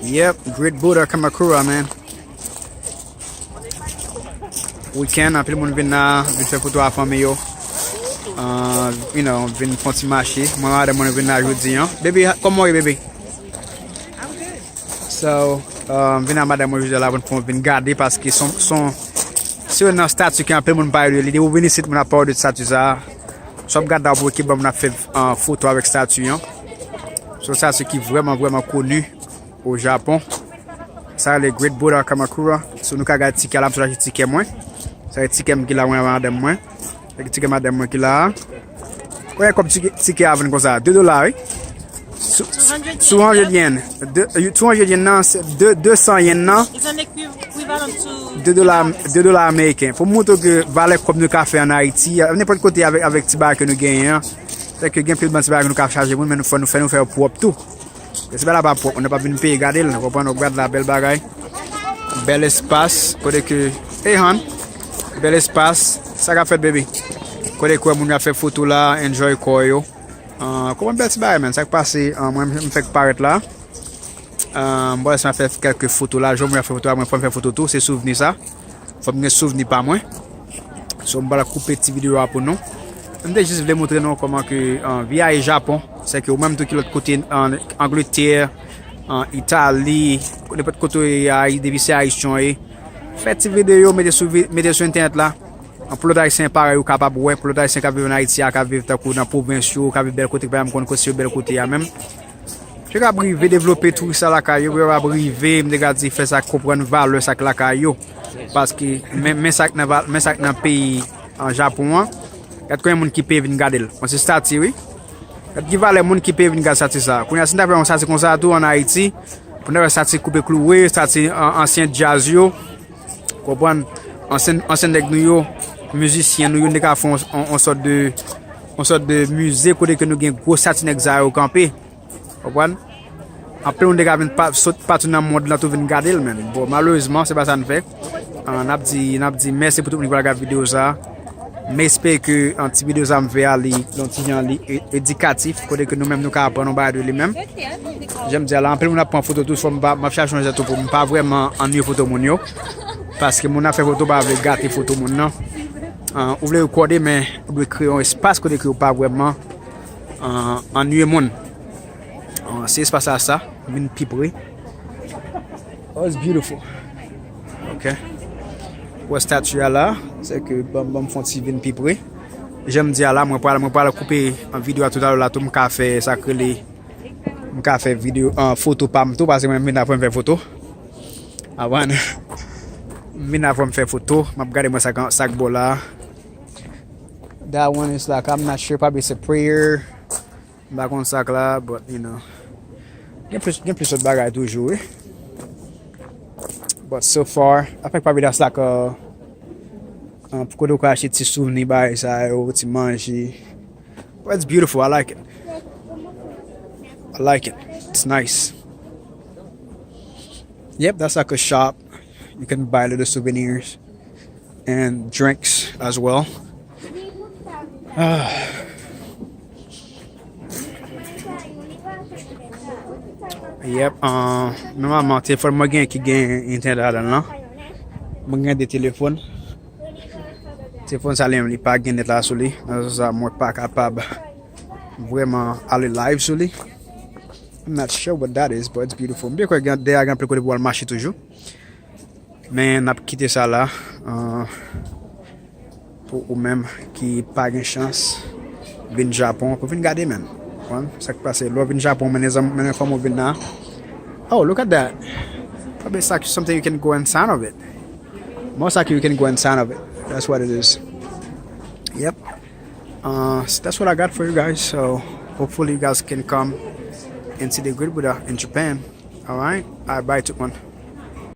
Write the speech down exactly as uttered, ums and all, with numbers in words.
Yep, Great Buddha Kamakura, man. Weekend, anpil moun vin la, vin fè foto a fanmi yo. Uh, you know, vin fè yon ti mache. Mwen, madanm mwen vin la jodi an. Baby, kòman w ye, baby? So, um, vin a madanm mwen jodi a la pou n vin gade paske son, son, se youn nan stati ke anpil moun pale de li. Depi w vin isit, moun ap pale de stati sa. So, w ap gade la pou ekip ban moun ap fè uh, foto avèk stati an. Se yon stati ki vrèman, vrèman koni o Japon. Sa rele Great Buddha Kamakura. So, nou ka gade tikè la, m sot achte tikè mwen. Sa se tikè m ki la, mwen, madanm mwen. Sa se tikè madanm mwen ki la. Konbyen kòb tikè, tikè a vann konsa? De dola, wi. Sou, sou two hundred yen. De, two hundred yen nan, se de, de san yen nan. It's an equi- equivalent to de dola, de dola ameriken. Pou montre ke valè kòb nou ka fè an Ayiti, nenpòt kote avèk, avèk ti bagay ke nou genyen an. Se ke gen pil bann ti bagay ke nou ka chaje moun, men nou fò nou fè, nou fè yo pwòp tou. Festival la pa pwòp, moun nan pa vin peye, gade l, ou konprann, ou gad la, bèl bagay. Bèl espas, kote ke, hey hon, bèl espas, sa k ap fèt, baby? Kote ke moun yo ap fè foto la, enjoy kò yo. Ah, konprann, bèl ti bagay, man, sa k pase, ah, mwen, m fèk parèt la. Ah, m pral fè kèlke foto la, jan moun yo ap fè foto la, mwen fò m fè foto tou, se souvni sa. Fò m gen souvni pa mwen. So, m pral koupe ti videyo a pou nou. M te jis vle montre nou kòman ke, uh, vi a e Japon, se ke ou menm tou ki lòt kote, an Angletè, an Itali, nenpòt kote w ye, depi se Ayisyen w ye, fè ti videyo, mete sou, mete sou entènèt la. Pou lòt Ayisyen parèy ou kapab wè, pou lòt Ayisyen k ap viv an Ayiti a, k ap viv tankou nan pwovens yo, k ap viv bèl kote, ki pa janm konn kote se yo bèl kote a menm. Yo ka rive devlope touris la lakay yo, yo ka rive, m te ka di, fè sa konprann valè sa k lakay yo. Paske men, men sa k nan, men sa k nan peyi an Japon an, gad konbyen moun ki peye vin gade l. Bon, se stati, wi. Gad ki valè moun ki peye vin gade stati sa. Kounye a, si n ta fè yon stati konsa tou an Ayiti, pou n ta fè stati koupe klouwe, stati an, ansyen djaz yo, konprann, ansyen, ansyen nèg nou yo, mizisyen nou yo, n te ka fè yon, yon, yon sòt de, yon sòt de mize kote ke nou gen gwo stati nèg sa yo kanpe. Konprann? Anpil moun te ka vin pa, sot patou nan mond lan tou vin gade l, men. Bon, malerezman, se pa sa n fè. Ah, n ap di, n ap di mèsi pou tout moun ki pral gade videyo sa. M espere ke, ah, ti videyo sa m fè a, li, yon ti jan li e- edikatif, kote ke nou menm nou ka aprann yon bagay de li menm. Jan m di a la, anpil moun ap pran foto tou, fò m pa, m ap chache yon jan tou pou m pa vrèman annuye foto moun yo. Paske moun ap fè foto pa vle gate foto moun nan. Ah, ou vle rekòde, men ou dwe kreye yon espas kote ke ou pa vrèman, ah, annuye moun. Ah, se espas la sa, vin pi pre. Oh, it's beautiful. Ok. Wè stati a la, se ke ban, ban m fè yon ti vin pi pre. Jan m di a la, mwen pral, mwen pral koupe yon videyo a toutalè la tou, m ka fè sa k rele, m ka fè videyo, ah, foto pa m tou, paske mwen vin apre m fè foto. Avan, m vin apre m fè foto, m ap gade mwen sa k, sa k bò la. That one is like, I'm not sure, probably it's a prayer. M pa konn sa k la, but, you know. Gen plis, gen plis lòt bagay toujou, wi. But so far, I think probably that's like a, um, pou kote ou ka achte ti souvni, bagay sa yo, ti manje. But it's beautiful, I like it. I like it. It's nice. Yep, that's like a shop. You can buy little souvenirs and drinks as well. Ah. Yep, uh, nòmalman, telefòn mwen gen ki gen entènèt ladan l lan. Mwen gen de telefòn. Telefòn sa li menm, li pa gen nèt la sou li. Nan sans sa, mwen pa kapab vrèman ale live sou li. I'm not sure what that is, but it's beautiful. M byen kwè gen, dèyè gen anpil kote pou w al mache toujou. Men n ap kite sa la, uh, pou ou menm ki pa gen chans vin Japon, pou vin gade, man. Konprann sa k pase. Lè w vin Japon, mennen zanmi, mennen fanmi w vin la. Oh, look at that. Probably it's like something you can go inside of it. Most likely you can go inside of it. That's what it is. Yep. Uh, so that's what I got for you guys. So hopefully you guys can come and see the Great Buddha in Japan. All right. I bye tout moun.